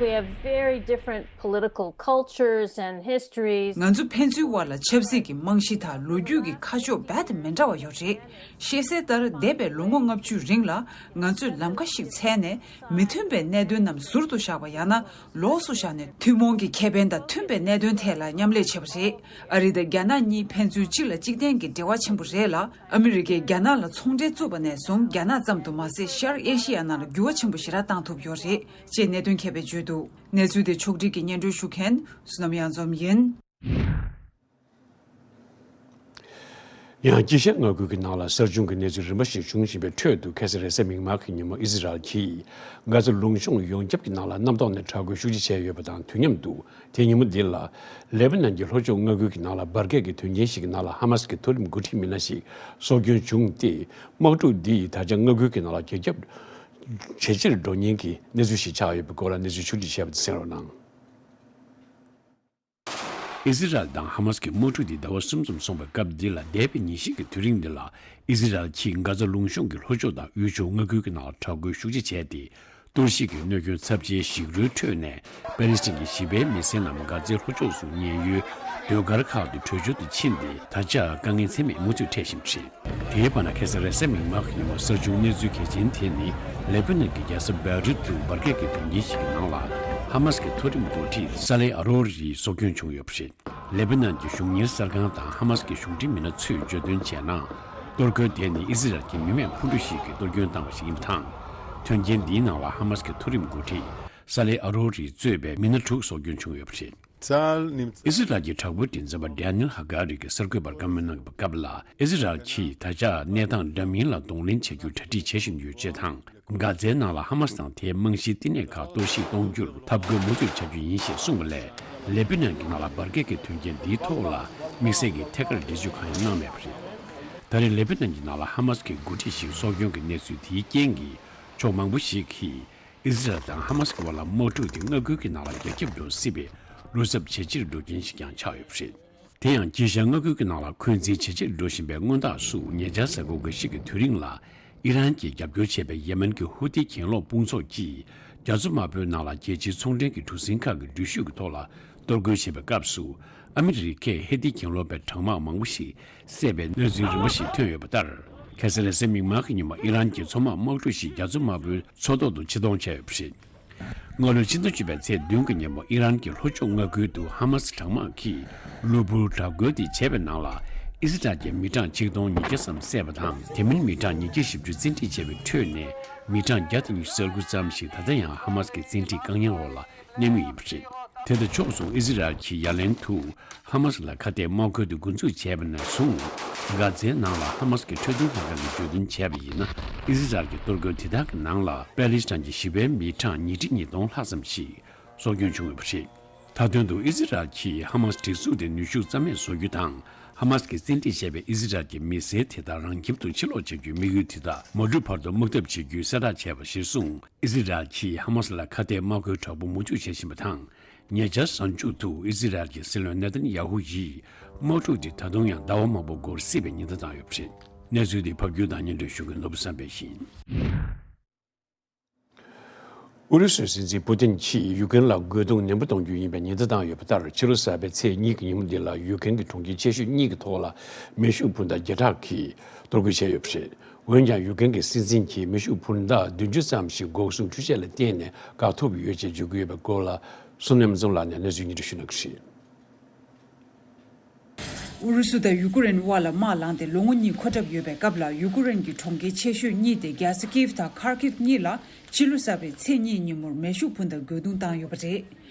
We have very different political cultures and histories. ང་ཚོ་ཕན་ཚུན་དབར་ལ་ཆབ་སྲིད་ཀྱི་རྨང་གཞི་དང་ལོ་རྒྱུས་ཀྱི་ཁ་ཕྱོགས་རྦད་དེ་མི་འདྲ་བ་ཡོད་རེད། ཤེས་གསལ་ལྟར་འདས་པའི་ལོ་ངོ་ལྔ་བཅུའི་རིང་ལ་ང་ཚོས་ལམ་ཁ་ཞིག་འཚོལ་ནས་མི་མཐུན་པའི་གནད་དོན་རྣམས་ཟུར་དུ་བཞག་པ་ཡང་ན་ལོགས་སུ་བཞག་ནས་ཐུན་མོང་གི་ཁེ་ཕན་དང་མཐུན་པའི་གནད་དོན་ཐད་ལ་མཉམ་ལས་བྱས་པ་རེད། ཨ་རི་དང་རྒྱ་ནག་གཉིས་ཕན་ཚུན་གཅིག་ལ་གཅིག་བརྟེན་གྱི་འབྲེལ་བ་ཆེན་པོ་རེད་ལ། ཨ་མི་རི་ཀས་རྒྱ་ནག་ལ་ཚོང་འབྲེལ་བཙུགས་པ་ནས་བཟུང་རྒྱ་ནག་ཙམ་དུ་མ་ཟད་ཤར་ཨེ་ཤི་ཡ་ནང་ལ་འགྱུར་བ་ཆེན་པོ་ཞེ་དྲག་བཏང་ཐུབ་ཡོད་རེད་ཅེས་གནད་དོན་མཁས་པས་བརྗོད་འདུག་གནས་ཚུལ་དེ་ཕྱོགས་སྒྲིག་གིས་སྙན་སྒྲོན་ཞུ་མཁན་བསོད་ནམས་གཡང་འཛོམས་ཡིན། ཡང་དཀྱིལ་ཤར་མངའ་ཁུལ་གྱི་ནང་ལ་གསར་བྱུང་གི་གནས་ཚུལ་རིམ་པ་ཞིག་འབྱུང་བཞིན་པའི་ཁྲོད་དུ། ཁ་སང་རེས་གཟའ་མིག་དམར་གྱི་ཉིན་མོ་ཨི་ཟི་རལ་གྱིས་གྷ་ཛ་ལུང་གཤོང་ཡོངས་ཁྱབ་ཀྱི་ནང་ལ་གནམ་ཐོག་ནས་དྲག་རྒོལ་ཤུགས་ཆེ་བྱས་ཡོད་པ་དང་། དུས་མཉམ་དུ་དེ་ཉིན་མོ་འདི་ལ་ལེ་བྷ་ནན་གྱི་ལྷོ་ཕྱོགས་མངའ་ཁུལ་གྱི་ནང་ལ་འབར་གས་ཀྱི་དོན་རྐྱེན་ཞིག་གི་ནང་ལ་ཧ་མ་སི་གི་མཐོ་རིམ་འགོ་ཁྲིད་མི་སྣ་ཞིག་སྲོག་སྐྱོན་བྱུང་སྟེ། དམག་འཁྲུག་འདི་ཡིས་ད་ཆ་མངའ་ཁུལ་གྱི་ནང་ལ་རྒྱ་ཁྱབ་ཇེ་ཆེར་འགྲོ་ཉེན་གྱི་གནས་ཚུལ་ཞིག་ཆགས་ཡོད་པའི་སྐོར་ལ་གནས་ཚུལ་ཕྱོགས་བསྒྲིགས་བྱས་པ་དེ་གསན་རོགས་གནང་། ཨི་ཟི་རལ་དང་ཧ་མ་སི་གི་དམག་འཁྲུག་འདི་ཟླ་བ་གསུམ་ཙམ་སོང་བའི་སྐབས་འདི་ལ། འདས་པའི་ཉིན་ཤས་ཀྱི་དུས་རིང་འདི་ལ་ཨི་ཟི་རལ་གྱིས་གྷ་ཛ་ལུང་གཤོང་གི་ལྷོ་ཕྱོགས་དང་དབུས་ཕྱོགས་མངའ་ཁུལ་གྱི་ནང་ལ་དྲག་རྒོལ་ཤུགས་ཆེ་བྱས་ཏེ། གཏོར་བཤིག་གི་གནོད་སྐྱོན་ཚབས་ཆེའི་ཞིག་རོའི་ཁྲོད་ནས་པེ་ལི་སི་ཐན་གྱི་ཞི་བའི་མི་སེར་རྣམས་གྷ་ཛའི་ལྷོ་ཕྱོགས་སུ་ཉེན་ཡོལ་ཟློས་གར་ཁག་ཏུ་བྲོས་བྱོལ་དུ་ཕྱིན་ཏེ། ད་ཆ་དཀའ་ངལ་ཚད་མེད་མུ་མཐུད་འཕྲད་བཞིན་པ་རེད། དེའི་བར་ན་ཁ་སང་རེས་གཟའ་མིག་དམར་གྱི་ཉིན་མོ་གསར་བྱུང་གནས་ཚུལ་གལ་ཆེན་དེ་ནི། ལེ་པ་ནན་གྱི་རྒྱལ་ས་བེ་རུད་དུ་འབར་གས་ཀྱི་དོན་རྐྱེན་ཞིག་གི་ནང་ལ་ཧ་མ་སི་གི་མཐོ་རིམ་འགོ་ཁྲིད་ས་ལེ་ཨ་རོ་རིའི་སྲོག་སྐྱོན་བྱུང་ཡོད་པ་རེད། ལེ་པ་ནན་གྱི་གཞུང་གཉེར་གསར་ཁང་དང་ཧ་མ་སི་གི་གཞུང་འབྲེལ་མི་སྣ་ཚོས་བརྗོད་དོན་བྱས་ན། གཏོར་རྒོལ་དེ་ནི་ཨི་ཟི་རལ་གྱི་མི་མེད་འཕུར་གྲུ་ཞིག་གིས་གཏོར་སྐྱོན་བཏང་བ་ཞིག་ཡིན་པ་དང་། དོན་རྐྱེན་འདིའི་ནང་ལ་ཧ་མ་སི་གི་མཐོ་རིམ་འགོ་ཁྲིད་ས་ལེ་ཨ་རོ་རི་གཙོས་པའི་མི་སྣ་དྲུག་སྲོག་སྐྱོན་བྱུང་ཡོད་པ་རེད། ཨི་ཟི་རལ་གྱི་དྲག་པོའི་མགྲིན་ཚབ་པ་ཌེ་ནིལ་ཧ་ག་རི་གིས་གསར་འགོད་པར་བཀའ་མོལ་གནང་བའི་སྐབས་ལ། ཨི་ཟི་རལ་གྱིས་ད་ཆ་གནས་སྟངས་འདྲ་མིན་ལ་གདོང་ལེན་བྱ་རྒྱུར་གྲ་སྒྲིག་བྱེད་བཞིན་ཡོད་ཅེས་དང་། གྷ་ཛའི་ནང་ལ་ཧ་མ་སི་དང་དེའི་རྨང་གཞིའི་བསྟི་གནས་ཁག་གཏོར་བཤིག་གཏོང་རྒྱུར་འཐབ་རྒོལ་མུ་མཐུད་བྱ་རྒྱུ་ཡིན་ཞེས་གསུངས་པ་ལས། ལེ་པི་ནན་གྱི་ནང་ལ་འབར་གས་ཀྱི་དོན་རྐྱེན་འདིའི་ཐོག་ལ་དམིགས་བསལ་གྱི་ཐད་ཀར་འགྲེལ་བརྗོད་གང་ཡང་གནང་མེད་པ་རེད། ད་རེས་ལེ་པི་ནན་གྱི་ནང་ལ་ཧ་མ་སི་གི་འགོ་ཁྲིད་ཞིག་སྲོག་སྐྱོན་གྱི་གནས་ཚུལ་དེའི་རྐྱེན་གྱིས། ཕྱོགས་མང་པོ་ཞིག་གིས་ཨི་ཟི་རལ་དང་ཧ་མ་སི་གི་བར་ལ་དམག་འཁྲུག་དེ་མངའ་ཁུལ་གྱི་ནང་ལ་རྒྱ་ཁྱབ་འགྲོ་སྲིད་པའི་བློ་འཚབ་ཇེ་ཆེར་འགྲོ་རྐྱེན་ཞིག་ཀྱང་ཆགས་ཡོད་པ་རེད། དེ་ཡང་དཀྱིལ་ཤར་མངའ་ཁུལ་གྱི་ནང་ལ་འཁོན་འཛིན་ཇེ་ཆེར་འགྲོ་བཞིན་པའི་སྔོན་རྟགས་སུ། ཉེ་ཆར་གཟའ་འཁོར་འགའ་ཞིག་གི་དུས་རིང་ལ་ཨི་རན་གྱིས་རྒྱབ་སྐྱོར་བྱས་པའི་ཡེ་མེན་གྱི་ཧུ་ཐི་གྱེན་ལོག་དཔུང་ཚོགས་ཀྱིས་རྒྱ་མཚོ་དམར་པོའི་ནང་ལ་རྒྱལ་སྤྱིའི་ཚོང་འབྲེལ་གྱི་གྲུ་གཟིངས་ཁག་གི་འགྲུལ་བཞུད་ཀྱི་ཐོག་ལ་གཏོར་རྒོལ་བྱས་པའི་སྐབས་སུ། ཨ་མི་རི་ཀས་ཧེ་ཐི་གྱེན་ལོག་པའི་གྲང་དམག་མང་པོ་ཞིག་བསད་པའི་གནས་ཚུལ་རིམ་པ་ཞིག་ཐོན་ཡོད་པ་ལྟར། ཁ་སང་རེས་གཟའ་མིག་དམར་གྱི་ཉིན་མོ་ཨི་རན་གྱི་མཚོ་དམག་དམག་གྲུ་ཞིག་རྒྱ་མཚོ་དམར་པོའི་མཚོ་ཐོག་ཏུ་ཕྱིར་གཏོང་བྱས་ཡོད་པ་རེད། སྔ་ལོའི་ཕྱི་ཟླ་བཅུ་པའི་ཚེས་བདུན་གྱི་ཉིན་མོ་ཨི་རན་གྱི་ལྷོ་ཕྱོགས་མངའ་ཁུལ་དུ་ཧ་མ་སི་གྲང་དམག་གིས་གློ་བུར་དྲག་རྒོལ་དེ་བྱས་པའི་ནང་ལ། ཨི་སི་ཊལ་གྱི་མི་གྲངས་ཆིག་སྟོང་ཉིས་བརྒྱ་ཙམ་བསད་པ་དང་། དེ་མིན་མི་གྲངས་ཉིས་བརྒྱ་བཞི་བཅུ་བཙན་ཁྲིད་བྱས་པའི་ཁྲོད་ནས། མི་གྲངས་བརྒྱ་དང་ཉི་ཤུ་རྩ་དགུ་ཙམ་ཞིག་ད་ལྟ་ཡང་ཧ་མ་སི་གི་བཙན་ཁྲིད་བཀག་ཉར་འོག་ལ་གནས་མུས་ཡིན་པ་རེད། དེ་དང་ཕྱོགས་མཚུངས་ཨི་སི་རལ་གྱིས་ཡ་ལན་དུ་ཧ་མ་སི་ལ་ཁ་གཏད་དམག་ཁུལ་དུ་འགོ་འཛུགས་བྱས་པ་ནས་བཟུང་། གྷ་ཛའི་ནང་ལ་ཧ་མ་སི་གི་འཕྲོད་བསྟེན་ལྷན་ཁང་གིས་བརྗོད་དོན་བྱས་པ་ཡིན་ན། ཨི་སི་རལ་གྱི་གཏོར་རྒོལ་དེ་དག་གི་ནང་ལ་པེ་ལི་སི་ཐན་གྱི་ཞི་བའི་མི་གྲངས་ཉིས་ཁྲི་ཉིས་སྟོང་ལྷག་ཙམ་ཞིག་སྲོག་སྐྱོན་བྱུང་ཡོད་པ་རེད། མཐའ་དོན་དུ་ཨི་སི་རལ་གྱིས་ཧ་མ་སི་སྒྲིག་འཛུགས་དེ་ནུས་ཤུགས་རྩ་མེད་བཟོ་རྒྱུ་དང་། ཧ་མ་སི་གིས་བཙན་ཁྲིད་བྱས་པའི་ཨི་ཟི་རལ་གྱི་མི་སེར་དེ་དག་རང་ཁྱིམ་དུ་ཕྱིར་ལོག་བྱ་རྒྱུའི་དམིགས་ཡུལ་དེ་དག་མ་འགྲུབ་བར་དུ་དམག་འཐབ་བྱེད་རྒྱུའི་གསལ་བསྒྲགས་བྱས་པ་གཞིར་བཟུང་། ཨི་ཟི་རལ་གྱིས་ཧ་མ་སི་ལ་ཁ་གཏད་དམག་མཁོའི་དྲག་པོ་མུ་མཐུད་བྱེད་བཞིན་པ་དང་། ཉེ་ཆར་གཟའ་མཇུག་ཏུ་ཨི་ཟི་རལ་གྱི་སྲིད་བློན་ནེ་ཐན་ཡ་ཧུ་ཡིས་དམག་འཁྲུག་དེ་ད་དུང་ཡང་ཟླ་བ་མང་པོ་འགོར་སྲིད་པའི་ཉེན་བརྡ་བཏང་ཡོད་པ་རེད། གནས་ཚུལ་འདི་ཕབ་སྒྱུར་དང་སྙན་སྒྲོན་ཞུ་མཁན་ནོར་བུ་བསམ་འཕེལ་ཡིན། ཨུ་རུ་སུའི་སྲིད་འཛིན་པུ་ཏིན་གྱིས་ཡུཀ་རེན་ལ་རྒོལ་རྡུང་ནན་པོ་གཏོང་རྒྱུ་ཡིན་པའི་ཉེན་བརྡ་བཏང་ཡོད་པ་ལྟར། ཕྱི་ལོ་གསར་པའི་ཚེས་གཉིས་ཀྱི་ཉིན་མོ་འདི་ལ་ཡུཀ་རེན་གྱི་གྲོང་ཁྱེར་ཆེ་ཤོས་གཉིས་ཀྱི་ཐོག་ལ་མེ་ཤུགས་འཕུར་མདའ་བརྒྱ་ཕྲག་གིས་གཏོར་རྒོལ་བྱས་ཡོད་པ་རེད། འོན་ཀྱང་ཡུཀ་རེན་གྱི་སྲིད་འཛིན་གྱིས་མེ་ཤུགས་འཕུར་མདའ་བདུན་ཅུ་ཙམ་ཞིག་འགོག་སྲུང་འཕྲུལ་ཆས་ལ་བརྟེན་ནས་བཀག་ཐུབ་ཡོད་ཅེས་བརྗོད་ཀྱི་ཡོད་པའི་སྐོར་ལ། བསོད་ནམས་རྣམ་གསུམ་ལགས་ནས་གནས་ཚུལ་སྙན་སྒྲོན་ཞུ་གནང་གི་རེད། ཨུ་རུ་སུ་དང་ཡུ་ཀེ་རེན་དབར་ལ་དམག་ལངས་ཏེ་ལོ་ངོ་གཉིས་འཁོར་གྲབས་ཡོད་པའི་སྐབས་ལ། ཡུ་ཀེ་རེན་གྱི་གྲོང་ཁྱེར་ཆེ་ཤོས་གཉིས་ཏེ་རྒྱལ་ས་ཀིབ་དང་ཁར་ཀིབ་གཉིས་ལ་ཕྱི་ལོ་གསར་པའི་ཚེས་གཉིས་ཉིན་མོར་མེ་ཤུགས་འཕུར་མདའ་རྒོལ་རྡུང་བཏང་ཡོད་པ་རེད།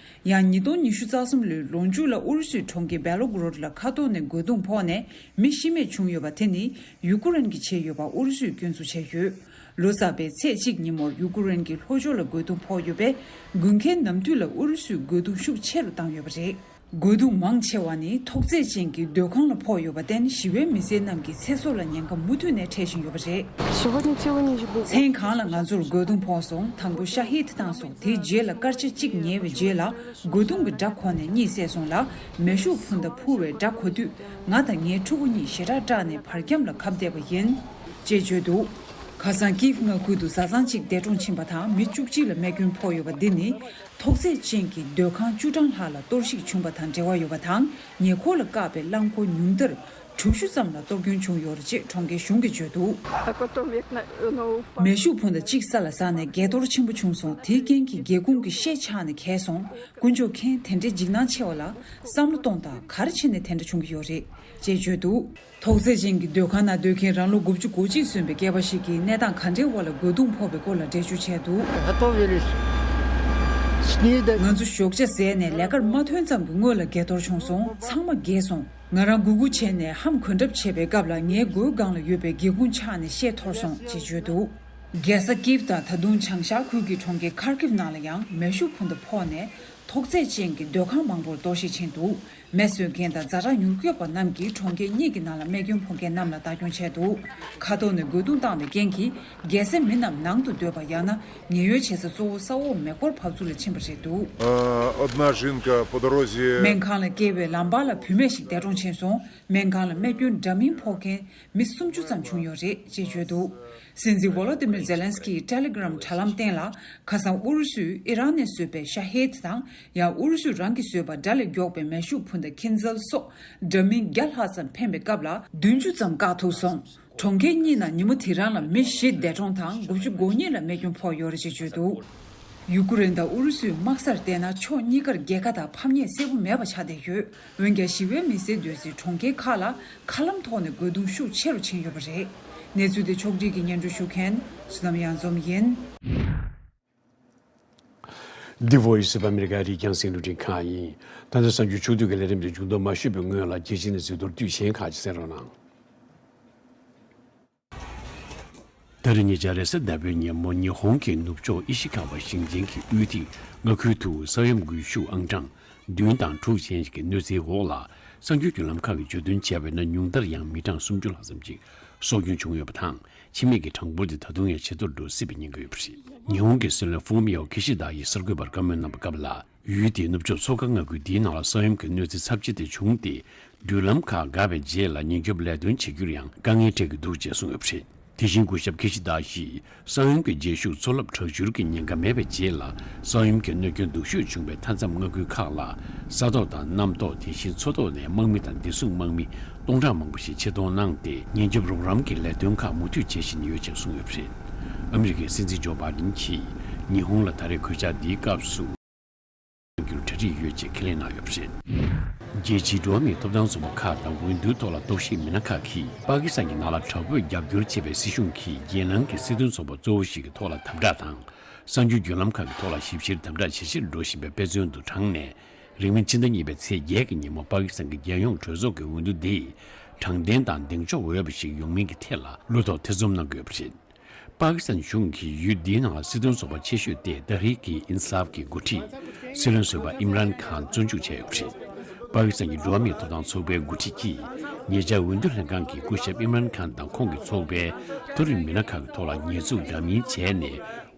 ཡང་ཉིས་སྟོང་ཉི་ཤུ་རྩ་གསུམ་ལོའི་ལོ་མཇུག་ལ་ཨུ་རུ་སུའི་གྲོང་ཁྱེར་བེ་ལོ་གྷོ་རོད་ལ་མཁའ་ཐོག་ནས་རྒོལ་རྡུང་ཕོག་ནས་མི་ཤི་རྨས་བྱུང་ཡོད་པ་དེ་ནི་ཡུ་ཀེ་རེན་གྱིས་བྱས་ཡོད་པ་ཨུ་རུ་སུས་སྐྱོན་འཛུགས་བྱས་ཡོད། ལོ་གསར་པའི་ཚེས་གཅིག་ཉིན་མོར་ཡུ་ཀེ་རེན་གྱི་ལྷོ་ཕྱོགས་ལ་རྒོལ་རྡུང་ཕོག་ཡོད་པས། དགུན་ཁའི་ནམ་དུས་ལ་ཨུ་རུ་སུས་རྒོལ་རྡུང་ཤུགས་ཆེ་རུ་བཏང་ཡོད་པ་རེད། རྒོལ་རྡུང་མང་ཆེ་བ་ནི་ཐོག་བརྩེགས་ཅན་གྱི་སྡོད་ཁང་ལ་ཕོག་ཡོད་པར་བརྟེན། ཞི་བའི་མི་སེར་རྣམས་ཀྱི་ཚེ་སྲོག་ལ་ཉེན་ཁ་མུ་མཐུད་ནས་འཕྲད་བཞིན་ཡོད་པ་རེད། Сьогодні цілу ніч було. མཚན་གང་ལ་ང་ཚོར་རྒོལ་རྡུང་ཕོག་སོང་། དང་པོ་ཤ་ཧིད་བཏང་སོང་། དེའི་རྗེས་ལ་སྐར་ཆ་གཅིག་ཉལ་བའི་རྗེས་ལ་རྒོལ་རྡུང་གི་སྒྲ་གོ་ནས་གཉིད་སད་སོང་ལ། མེ་ཤུགས་འཕུར་མདའ་འཕུར་བའི་སྒྲ་གོ་དུས་ང་དང་ངའི་ཕྲུ་གུ་གཉིས་ཞེ་དྲག་སྐྲག་ནས་བར་འཁྱམས་ལ་གབ་བསྡད་པ་ཡིན། ཅེས་བརྗོད་འདུག་ཁ་སང་ཀིབ་མངའ་ཁུལ་དུ་བཟའ་ཚང་གཅིག་འདས་གྲོངས་ཕྱིན་པ་དང་མི་བཅུ་གཅིག་ལ་རྨས་སྐྱོན་ཕོག་ཡོད་པ་འདི་ནི། ཐོག་བརྩེགས་ཅན་གྱི་སྡོད་ཁང་བཅུ་གྲངས་ལྷག་ལ་གཏོར་བཤིག་བྱུང་བ་དང་འབྲེལ་བ་ཡོད་པ་དང་། ཉེ་འཁོར་ལ་བཀག་པའི་རླངས་འཁོར་ཉུང་མཐར་དྲུག་ཅུ་ཙམ་ལ་གཏོར་སྐྱོན་བྱུང་ཡོད་རེད་ཅེས་གྲོང་ཁྱེར་གཞུང་གིས་བརྗོད་འདུག А потом як на, ну, упал. མེ་ཤུགས་འཕུར་མདའ་གཅིག་ས་ལ་ཟགས་ནས་འགས་གཏོར་ཆེན་པོ་བྱུང་སོང་། དེའི་རྐྱེན་གྱིས་སྒེའུ་ཁུང་གི་ཤེལ་ཆག་ནས་གས་སོང་། དཀོན་མཆོག་མཁྱེན། དེ་འདྲའི་འཇིགས་སྣང་ཆེ་བ་ལ་བསམ་བློ་གཏོང་དང་། ག་རེ་བྱས་ནས་དེ་འདྲ་བྱུང་གི་ཡོད་རེད་ཅེས་བརྗོད་འདུག་ཐོག་བརྩེགས་ཅན་གྱི་སྡོད་ཁང་ནང་སྡོད་མཁན་རང་ལོ་དགུ་བཅུ་གོ་གཅིག་སོན་པའི་སྐྱེས་པ་ཞིག་གིས་གནས་སྟངས་ག་འདྲའི་འོག་ལ་རྒོལ་རྡུང་ཕོག་པའི་སྐོར་ལ་འགྲེལ་བརྗོད་བྱས་འདུག་ང་ཚོ་ཞོགས་ཇ་ཟས་ནས་ལས་ཀར་མ་ཐོན་ཙམ་གྱི་སྔོན་ལ་འགས་གཏོར་བྱུང་སོང་། ཚང་མ་འགས་སོང་། ང་རང་སྒུར་སྒུར་བྱས་ནས་ཧམ་གོན་འཁྲབ་བྱེད་པའི་སྐབས་ལ་ངའི་མགོའི་སྒང་ལ་ཡོད་པའི་སྒེའུ་ཁུང་ཆག་ནས་ཤེལ་འཐོར་སོང་ཅེས་བརྗོད་འདུག་རྒྱལ་ས་ཀིབ་དང་ད་དུང་བྱང་ཤར་ཁུལ་གྱི་གྲོང་ཁྱེར་ཁར་ཀིབ་ནང་ལ་ཡང་མེ་ཤུགས་འཕུར་མདའ་ཕོག་ནས་ཐོག་བརྩེགས་ཅན་གྱི་སྡོད་ཁང་མང་པོར་གཏོར་བཤིག་ཕྱིན་འདུག་མེ་གསོད་མཁན་དང་ཛ་དྲག་མྱུར་སྐྱོབ་པ་རྣམས་ཀྱིས་གྲོང་ཁྱེར་གཉིས་ཀྱི་ནང་ལ་རྨས་སྐྱོན་ཕོག་མཁན་རྣམས་ལ་ལྟ་སྐྱོང་བྱས་འདུག་མཁའ་ཐོག་ནས་རྒོལ་རྡུང་བཏང་བའི་རྐྱེན་གྱིས་རྒྱལ་སའི་མི་རྣམས་ནང་དུ་སྡོད་པ་ཡང་ན་ཉེན་གཡོལ་བྱེད་ས་གཙོ་བོ་ས་འོག་མེ་འཁོར་བབས་ཚུགས་ལ་ཕྱིན་པ་རེད་འདུག Э, одна жінка по дорозі. སྨན་ཁང་ལ་སྐྱེལ་བའི་ལམ་བར་ལ་བུད་མེད་ཞིག་འདས་གྲོངས་ཕྱིན་སོང་། སྨན་ཁང་ལ་རྨས་སྐྱོན་འདྲ་མིན་ཕོག་མཁན་མི་སུམ་ཅུ་ཙམ་བྱུང་ཡོད་རེད་ཅེས་བརྗོད་འདུག་སྲིད་འཛིན་ཝོ་ལོ་ཏི་མིར་ཛེ་ལན་སི་ཀིས་ཊེ་ལི་གྷི་རམ་དྲ་ལམ་སྟེང་ལ། ཁ་སང་ཨུ་རུ་སུས་ཨི་རན་ནས་བཟོས་པའི་ཤ་ཧེད་དང་། ཡང་ཨུ་རུ་སུས་རང་གིས་བཟོས་པ་དགྲ་ལས་མགྱོགས་པའི་མེ་ཤུགས་འཕུར་མདའ་ཁིན་ཛལ་སོགས་འདྲ་མིན་བརྒྱ་ལྷག་ཙམ་འཕེན་པའི་སྐབས་ལ་བདུན་ཅུ་ཙམ་བཀག་ཐུབ་སོང་། གྲོང་ཁྱེར་གཉིས་ནང་ཉིན་མོ་དེ་རང་ལ་མི་བཞི་འདས་གྲོངས་དང་དགུ་བཅུ་གོ་གཉིས་ལ་རྨས་སྐྱོན་ཕོག་ཡོད་རེད་ཅེས་བརྗོད་འདུག་ཡུ་ཀེ་རེན་དང་ཨུ་རུ་སུའི་དམག་སར་བལྟས་ན་ཕྱོགས་གཉིས་ཀར་རྒྱལ་ཁ་དང་ཕམ་ཉེས་གསལ་པོ་མེད་པ་ཆགས་བསྡད་ཡོད། འོན་ཀྱང་ཞི་བའི་མི་སེར་སྡོད་སའི་གྲོང་ཁྱེར་ཁག་ལ་མཁའ་ལམ་ཐོག་ནས་རྒོལ་རྡུང་ཤུགས་ཆེ་རུ་ཕྱིན་ཡོད་པ་རེད། གནས་ཚུལ་དེ་ཕྱོགས་སྒྲིག་གིས་སྙན་སྒྲོན་ཞུ་མཁན་བསོད་ནམས་གཡང་འཛོམས་ཡིན། འདི་Voice of America རིགས་རྒྱང་སྲིང་རླུང་འཕྲིན་ཁང་ཡིན། ད་ལྟ་གསར་འགྱུར་ཕྱོགས་བསྡུས་ཀྱི་ལས་རིམ་དེ་མཇུག་སྡོམ་མ་ཞུས་པའི་སྔོན་ལ་རྒྱལ་སྤྱིའི་གནས་ཚུལ་མདོར་བསྡུས་གཞན་ཁག་ཅིག་གསན་རོགས་གནང་། ད་རེས་ཉེ་ཆར་རེས་གཟའ་ཟླ་བའི་ཉིན་མོ་ཉི་ཧོང་གི་ནུབ་ཕྱོགས་ཨི་ཤི་ཀ་བ་ཞིང་ཆེན་གྱི་དབུས་ཐིག་མངའ་ཁུལ་དུ་ས་ཡོམ་འགུལ་ཤུགས་ཨང་གྲངས་བདུན་དང་དྲུག་ཅན་ཞིག་གི་གནོད་འཚེའི་འོག་ལ། གསར་འགྱུར་བརྒྱུད་ལམ་ཁག་གིས་བརྗོད་དོན་བྱས་པ་ཡིན་ན། ཉུང་མཐར་ཡང་མི་གྲངས་སུམ་ཅུ་ལྷག་ཙམ་ཅིག་སྲོག་སྐྱོན་བྱུང་ཡོད་པ་དང་། འཆི་རྨས་ཀྱི་གྲངས་འབོར་དེ་ད་དུང་ཡང་ཇེ་མཐོར་འགྲོ་སྲིད་པའི་ཉེན་ཁ་ཡོད་པ་རེད། ཉི་ཧོང་གི་སྲིད་བློན་ཧྥུ་མི་ཡོ་ཁི་ཤི་དཱ་ཡིས་གསར་འགོད་པར་བཀའ་མོལ་གནང་བའི་སྐབས་ལ། ཡུལ་དེའི་ནུབ་ཕྱོགས་མཚོ་ཁ་མངའ་ཁུལ་འདིའི་ནང་ལ་ས་ཡོམ་གྱི་གནོད་འཚེ་ཚབས་ཆེ་དེ་བྱུང་སྟེ། འགྲུལ་ལམ་ཁག་འགག་པའི་རྗེས་ལ་ཉེན་སྐྱོབ་ལས་དོན་བྱེད་རྒྱུར་ཡང་དཀའ་ངལ་འཕྲད་ཀྱི་འདུག་ཅེས་གསུངས་ཡོད་པ་རེད། དེ་བཞིན་སྐུ་ཞབས་ཁི་ཤི་དཱ་ཡིས་ས་ཡོམ་གྱི་རྗེས་ཤུལ་མཚོ་རླབས་དྲག་འཕྱུར་གྱི་ཉེན་ཁ་མེད་པའི་རྗེས་ལ། ས་ཡོམ་གྱི་གནོད་སྐྱོན་སྡུག་ཤོས་བྱུང་བའི་མཐའ་མཚམས་མངའ་ཁུལ་ཁག་ལ་ས་ཐོག་དང་གནམ་ཐོག་དེ་བཞིན་མཚོ་ཐོག་ནས་དམག་མི་དང་བདེ་སྲུང་དམག་མི་སྟོང་ཕྲག་མང་པོ་ཞིག་ཆེད་གཏོང་གནང་སྟེ། ཉེན་སྐྱོབ་རོགས་རམ་གྱི་ལས་དོན་ཁག་མུ་མཐུད་བྱེད་བཞིན་ཡོད་ཅེས་གསུངས་ཡོད་པ་རེད། ཨ་མི་རི་ཀའི་སྲིད་འཛིན་ཇོ་བྷའི་ཌེན་གྱིས་ཉི་ཧོང་ལ་ད་རེས་གོད་ཆག་འདིའི་སྐབས་སུ། རྒྱུར་གྲ་སྒྲིག་ཡོད་ཅེས་ཁས་ལེན་གནང་ཡོད་པ་རེད། རྒྱལ་སྤྱིའི་འགྲོ་བ་མིའི་ཐོབ་ཐང་ཚོགས་པ་ཁག་དང་འོས་བསྡུའི་ཐོག་ལ་གཏོགས་ཤིག་མི་སྣ་ཁག་གིས། པ་ཀི་སི་ཐན་གྱི་ནང་ལ་དྲག་པོས་རྒྱབ་སྐྱོར་བྱེད་པའི་སྲིད་གཞུང་གིས། རྒྱལ་ནང་གི་སྲིད་དོན་ཚོགས་པ་གཙོ་བོ་ཞིག་གི་ཐོག་ལ་དམ་དྲག་དང་། གསར་འགྱུར་བརྒྱུད་ལམ་ཁག་གི་ཐོག་ལ་ཞིབ་བཤེར་དམ་དྲག་ཇེ་ཆེར་འགྲོ་བཞིན་པའི་དཔེ་མཚོན་དུ་དྲངས་ནས། རིང་མིན་ཕྱི་ཟླ་གཉིས་པའི་ཚེས་བརྒྱད་ཀྱི་ཉིན་མོ་པ་ཀི་སི་ཐན་གྱི་རྒྱལ་ཡོངས་གྲོས་ཚོགས་ཀྱི་འོས་བསྡུ་འདི། དྲང་བདེན་དང་གདེང་འཇོག་འོས་པ་ཞིག་ཡོང་མིན་གྱི་ཐད་ལ་བློ་དོགས་ཐེ་ཚོམ་གནང་གི་ཡོད་པ་རེད། པ་ཀི་སི་ཐན་གཞུང་གིས་ཡུལ་འདིའི་ནང་ལ་སྲིད་དོན་ཚོགས་པ་ཆེ་ཤོས་ཏེ་ཏ་ཧྲི་ཀི་ཨིན་སཱབ་ཀྱི་འགོ་ཁྲིད་སྲིད་བློན་ཟུར་པ་ཨིམ་རཱན་ཁཱན་བཙོན་འཇུག་བྱས་ཡོད་པ་རེད། པ་ཀི་སི་ཐན་གྱི་འགྲོ་བ་མིའི་ཐོབ་ཐང་ཚོགས་པའི་འགོ་ཁྲིད་ཀྱིས་ཉེ་ཆར་འོས་བསྡུ་ལྷན་ཁང་གིས་སྐུ་ཞབས་ཨིམ་རན་ཁཱན་དང་ཁོང་གི་ཚོགས་པའི་མཐོ་རིམ་མི་སྣ་ཁག་གི་ཐོག་ལ་ཉེས་འཛུགས་འདྲ་མིན་བྱས་ནས།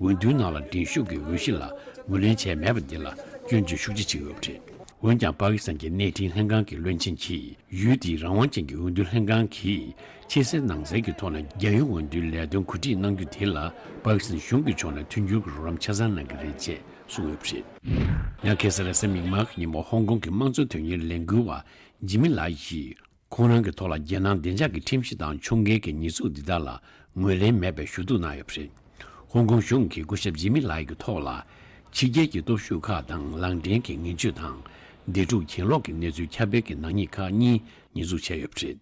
འོས་བསྡུའི་ནང་ལ་འགྲན་ཞུགས་ཀྱི་འོས་གཞི་ལ་ངོས་ལེན་བྱས་མེད་པ་འདི་ལ་སྐྱོན་བརྗོད་ཤུགས་ཆེ་བྱེད་ཀྱི་ཡོད་པ་རེད། འོན་ཀྱང་། པ་ཀི་སི་ཐན་གྱི་གནས་འཕྲིན་ལྷན་ཁང་གི་བློན་ཆེན་གྱིས། ཡུལ་དེའི་རང་དབང་ཅན་གྱི་འོས་བསྡུ་ལྷན་ཁང་གིས་ཕྱི་གསལ་ནང་གསལ་གྱི་ཐོག་ནས་རྒྱལ་ཡོངས་འོས་བསྡུའི་ལས་དོན་གོ་སྒྲིག་གནང་རྒྱུ་དེ་ལ། པ་ཀི་སི་ཐན་གཞུང་གི་ཕྱོགས་ནས་མཐུན་འགྱུར་གྱི་རོགས་རམ་ཆ་ཚང་གནང་གི་རེད་ཅེས་གསུངས་ཡོད་པ་རེད། ཡང་། ཁ་སང་རེས་གཟའ་མིག་དམར་གྱི་ཉིན་མོ། ཧོང་ཀོང་གི་དམངས་གཙོ་དོན་གཉེར་ལས་འགུལ་བ་ཇི་མི་ལའི་ཡིས། ཁོང་རང་གི་ཐོག་ལ་རྒྱལ་ནང་བདེ་འཇགས་ཀྱི་ཁྲིམས་གཞི་དང་ཕྱོགས་འགལ་གྱི་ཉེས་འཛུགས་འདི་དག་ལ་ངོས་ལེན་མེད་པའི་ཞུ་གཏུག་གནང་ཡོད་པ་རེད། ཧོང་ཀོང་གཞུང་གིས་སྐུ་ཞབས་ཇི་མི་ལའི་གི་ཐོག་ལ། ཕྱི་རྒྱལ་གྱི་སྟོབས་ཤུགས་ཁག་དང་ལག་འབྲེལ་གྱི་ངན་ཇུས་དང་། སྡེ་འཁྲུག་གྱེན་ལོག་གི་གནས་ཚུལ་ཁྱབ་སྤེལ་གྱི་ནག་ཉེས་ཁག་གཉིས་ཉེས་འཛུགས་བྱས་ཡོད་པ་རེད།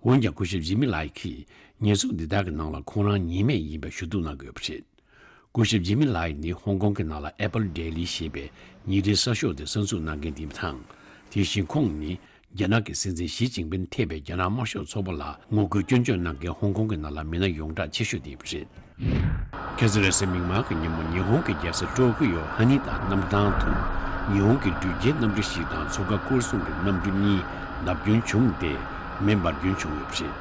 འོན་ཀྱང་། སྐུ་ཞབས་ཇི་མི་ལའི་གིས་ཉེས་འཛུགས་འདི་དག་གི་ནང་ལ་ཁོང་རང་ཉེས་མེད་ཡིན་པའི་ཞུ་གཏུག་གནང་གི་ཡོད་པ་རེད། སྐུ་ཞབས་ཇི་མི་ལའི་ནི་ཧོང་ཀོང་གི་ནང་ལ་Apple Daily ཞེས་པའི་ཉིན་རེའི་གསར་ཤོག་དེ་གསར་འཛུགས་གནང་མཁན་དེ་ཡིན་པ་དང་། དེ་བཞིན་ཁོང་ནི་རྒྱ་ནག་གི་སྲིད་འཛིན་ཞི་ཅིན་ཕིན་ཐེ་བའི་རྒྱ་ནག་དམར་ཤོག་ཚོགས་པ་ལ་ངོ་རྒོལ་སྐྱོན་བརྗོད་གནང་མཁན་ཧོང་ཀོང་གི་ནང་ལ་མི་སྣ་ཡོངས་གྲགས་ཆེ་ཤོས་དེ་ཡིན་པ་རེད། ཁ་སང་རེས་གཟའ་མིག་དམར་གྱི་ཉིན་མོ། ཉི་ཧོང་གི་རྒྱལ་ས་ཀྲོ་ཀི་ཡོ་ཧ་ནི་ཏ་གནམ་ཐང་དུ། ཉི་ཧོང་གི་འགྲུལ་སྐྱེལ་གནམ་གྲུ་ཞིག་དང་མཚོ་ཁ་སྐོར་སྲུང་གི་གནམ་གྲུ་གཉིས་བརྡབ་སྐྱོན་བྱུང་སྟེ། མེ་འབར་སྐྱོན་བྱུང་ཡོད་པ་རེད།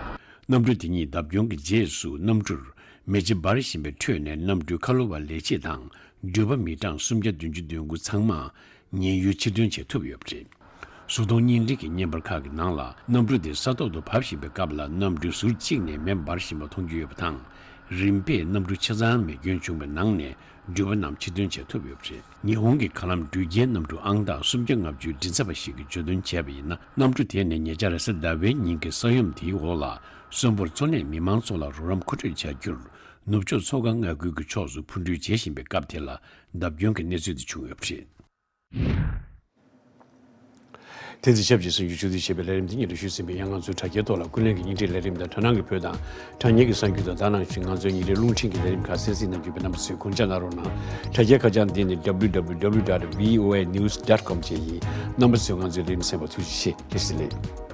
གནམ་གྲུ་དེ་གཉིས་བརྡབ་སྐྱོན་གྱི་རྗེས་སུ། གནམ་གྲུར་མེ་ལྕེ་འབར་བཞིན་པའི་ཁྲོད་ནས་གནམ་གྲུའི་ཁ་ལོ་བ་ལས་བྱེད་དང་འགྲུལ་པ་མི་གྲངས་སུམ་བརྒྱ་བདུན་ཅུ་དོན་དགུ་ཚང་མ་ཉེན་གཡོལ་ཕྱིར་ཐོན་བྱེད་ཐུབ་ཡོད་པ་རེད། བཟོ་ཚོང་བརྙན་འཕྲིན་གྱི་བརྙན་པར་ཁག་གི་ནང་ལ། གནམ་གྲུ་དེ་ས་ཐོག་ཏུ་བབས་བཞིན་པའི་སྐབས་ལ། གནམ་གྲུའི་ཟུར་གཅིག་ནས་མེ་འབར་བཞིན་པ་མཐོང་རྒྱུ་ཡོད་པ་དང་། རིམ་པས་གནམ་གྲུ་ཆ་ཚང་མེ་སྐྱོན་བྱུང་བའི་ནང་ནས་འགྲུལ་པ་རྣམས་ཕྱིར་ཐོན་བྱེད་ཐུབ་ཡོད་པ་རེད། ཉི་ཧོང་གི་མཁའ་ལམ་འགྲུལ་སྐྱེལ་གནམ་གྲུ་ཨང་རྟགས་སུམ་བརྒྱ་ལྔ་བཅུའི་མགྲིན་ཚབ་པ་ཞིག་གིས་བརྗོད་དོན་བྱས་པ་ཡིན་ན། གནམ་གྲུ་དེ་ནི་ཉེ་ཆར་རེས་གཟའ་ཟླ་བའི་ཉིན་གྱི་ས་ཡོམ་དེའི་འོག་ལ། གསོན་པོར་འཚོ་གནས་མི་མང་ཚོ་ལ་རོགས་རམ་མཁོ་སྤྲོད་བྱ་རྒྱུར། ནུབ་ཕྱོགས་མཚོ་ཁ་མངའ་ཁུལ་གྱི་ཕྱོགས་སུ་འཕུར་འགྲུལ་བྱེད་བཞིན་པའི་སྐབས་དེ་ལ་བརྡབ་སྐྱོན་གྱི་གནས་ཚུལ་དེ་བྱུང་ཡོད་པ་རེད། དེ་ཚེ་ཞབས་ཀྱི་གསར་འགྱུར་ཕྱོགས་བསྡུས་བྱས་པའི་ལས་རིམ་འདི་ཉིད་དུ་ཞུས་ཟིན་པས། ཡང་ང་ཚོའི་དྲ་རྒྱའི་ཐོག་ལ་ཀུན་གླེང་གི་བརྙན་འཕྲིན་ལས་རིམ་དང་། དྲ་སྣང་གི་བོད་དང་དྲ་བརྙན་གྱི་གསར་འགྱུར་དང་། ད་ནང་བཞིན་ང་ཚོའི་ཉིན་རེའི་རླུང་འཕྲིན་གྱི་ལས་རིམ་ཁག་གསན་གཟིགས་གནང་རྒྱུ་བའི་རྣམ་པ་ཚོས་དགོངས་འཇགས་གནང་རོགས་གནང་། དྲ་རྒྱའི་ཁ་བྱང་འདི་ནི་W W W dot V O A news dot com བཅས་ཡིན། རྣམ་པ་ཚོས་ང་ཚོའི་ལས་རིམ་གསན་པར་ཐུགས་རྗེ་ཆེ། བཀྲ་ཤིས་བདེ་ལེགས།